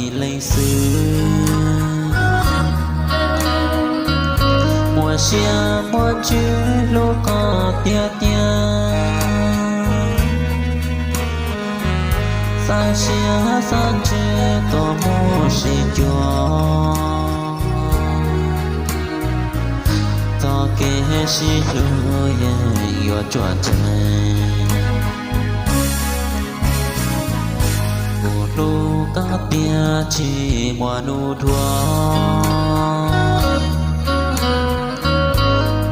ib leeg xwb. Muaj siab muaj ntsws hlub koj tiag tiag, xav siab xav ntsws koj mus sib cuag. Txoj kev sib hlub yeej yuav tsuas ntshe. Kuv hlub koj tiag tsis muaj hnub dhuav.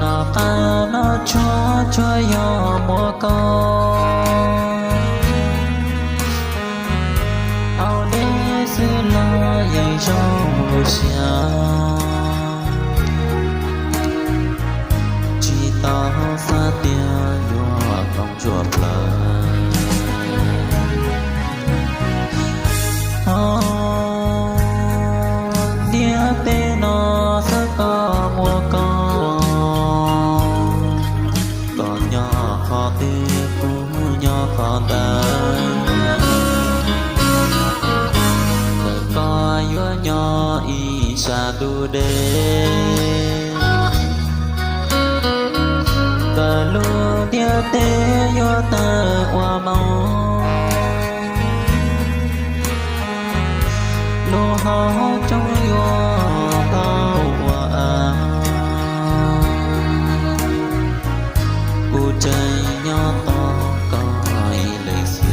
Noj qab noj tshua tsuas yog muaj koj. Au deb xwb los yeej zoo lub siab. Tsis tau xav tias yuav koom ntsuam plaws. Ho ntiaj teb no xwb koj muaj koj, koj nyob qhov twg kuv nyob qhov ntawd. Txawm koj yuav nyob ib sab ntuj deb, txawm lub ntiaj teb yuav tawg ua moos, lub hauv coob yuav tau ua av, kuv tseem nyob tos koj ib leeg xwb.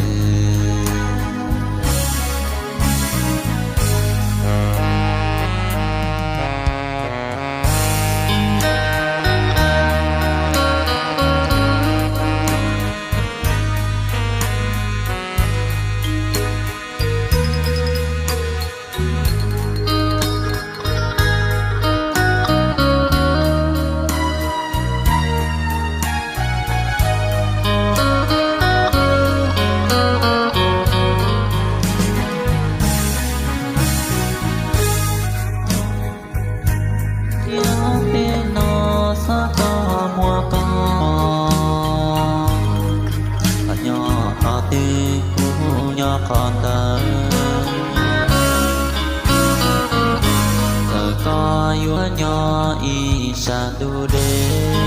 Ntiaj teb no xwb koj muaj koj, koj nyob qhov twg kuv nyob qhov ntawd. Txawm koj yuav nyob ib sab ntuj deb,